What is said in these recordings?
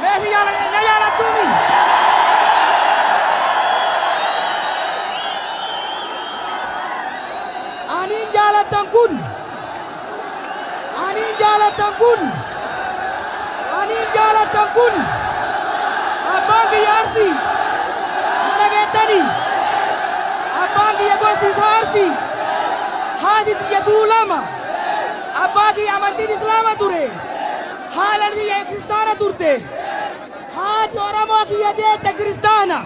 Mee si jaaladha na jaalattuumi. Aniin jaalattan kun aniin jaalattan kun aniin jaalattan kun abbaan kiyya Arsii na dhageettanii abbaan kiyya gosti isaa Arsii haati tiyya Tuulama abbaa kiyya amantiin Islaama ture haadha tiyya kiristaana turte haati Oromoo kiyya deette kiristaana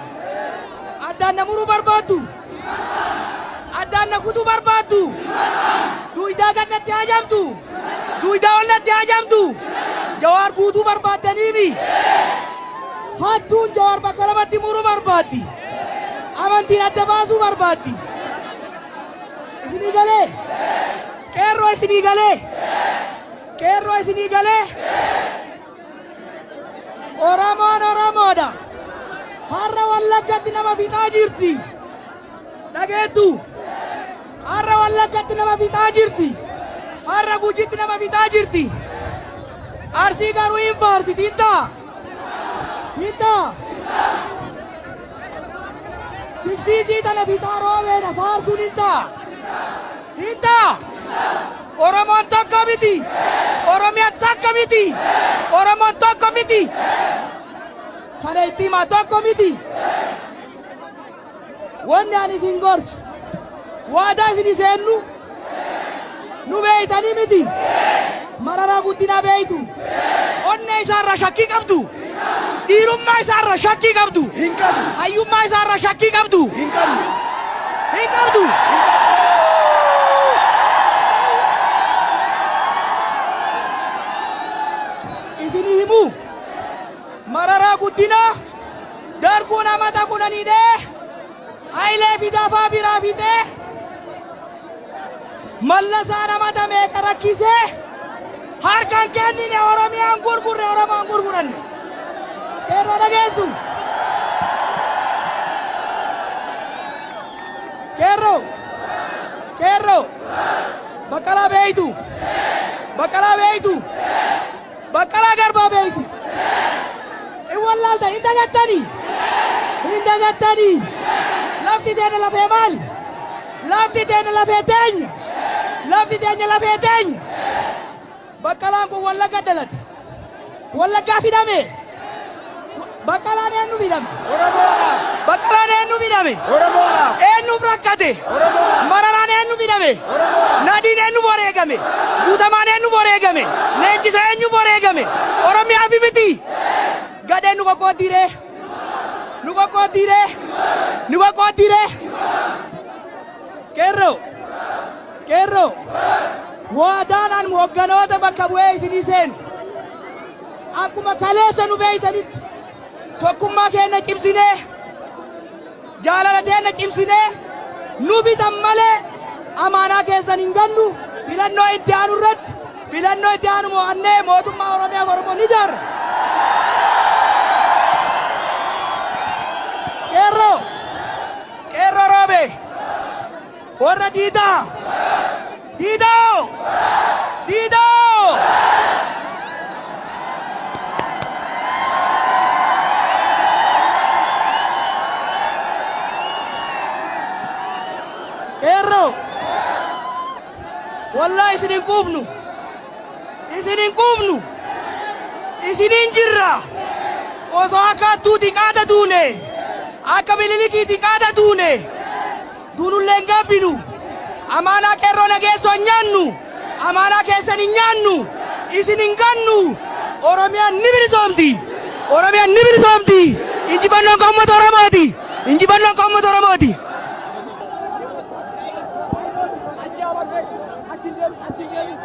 addaan na muruu barbaaddu. Addaan na kutuu barbaaddu. Duuydaa gad natti hajamtu. Duuydaa ol natti hajamtu. Jawaar guutuu barbaaddaniimi. Hattuun Jawaar bakka lamatti muruu barbaaddi. Amantiin adda baasuu barbaaddi. Isinii galee? Qeerroo isinii galee? Qeerroo isinii galee? Oromoon Oromoodha. Har'a Wallaggatti nama fixaa jirti. Dhageettu. Har'a Wallaggatti nama fixaa jirti. Har'a Gujitti nama fixaa jirti. Arsii garuu hin faarsiti hin ta'a. Hin ta'a. Tiksiisii tana fixaa roobeedha faarsuun hin ta'a. Hin ta'a. Oromoon tokko miti. Oromiyaan tokko miti. Oromoon tokko miti. Kana itti himaa tokko miti. Wanni ani isin gorsu waadaa isin seennu nu beeytanii miti. Mararaa Guddinaa beeytu. Onnee isaarraa shakkii qabdu. Dhiirummaa isaarraa shakkii qabdu. Hin qabnu. Hayyummaa isaarraa shakkii qabdu. Hin qabnu. Hin qabdu. Isinii himuu Mararaa Guddinaa darguun amata kudhaniidhee Hayilee Fidaafaa biraa fixee Mallasaan amata meeqa rakkisee harkan kennine Oromiyaan gurgurre Oromoon gurguranne. Qeerroo dhageessu. Qeerroo. Qeerroo. Baqqalaa beeytu. Baqqalaa beeytu. Baqqalaa Garbaa beeytu. Hin wallaaltan hin dagattanii. Hin dagattanii. Lafti teenya lafee maali? Lafti teenya lafee teenya. Lafti teenya lafee teenya. Baqqalaan kun Wallagga dhalate. Wallaggaa fidame. Baqqalaan eenyu fidame? Oromoodhaaf. Baqqalaan eenyu fidame? Oromoodhaaf. Eenyuuf rakkate? Oromoodhaaf. Mararaan eenyu fidame? Oromoodhaaf. Nadiin eenyu wareegame? Guutamaan eenyu wareegame? Leenjisa eenyu wareegame? Oromiyaa fi miti? Gadheen nu qoqqooddiiree? Nu qoqqooddiiree? Nu qoqqooddiiree? Qeerroo! Qeerroo! Waadaan an hogganoota bakka bu'ee isinii seenu. Akkuma kaleessa nu beeytanitti tokkummaa keenya cimsinee jaalala teenya cimsinee nu bitan malee amaanaa keessan hin gannu filannoo itti aanu irratti filannoo itti aanu mo'annee mootummaa Oromiyaa Oromoo ni ijaarra. Qeerroo! Qeerroo Roobee! Warra Diidaa! Diidoo! Diidoo! Qeerroo! Wallaahi isin hin quufnu! Isin hin quufnu! Isiniin jirra! Osoo akka hattuuti qaata duune! Akka Minilikiiti qaata duune! Duunullee hin gaabbinu. Amaanaa Qeerroo Nageessoo hin nyaannu. Amaanaa keessan hin nyaannu. Isin hin gannu. Oromiyaan ni bilisoomti. Oromiyaan ni bilisoomti. Injifannoon kan uummata Oromooti. Injifannoon kan uummata Oromooti. Achi achi hin deebiin, achi hin deebiin.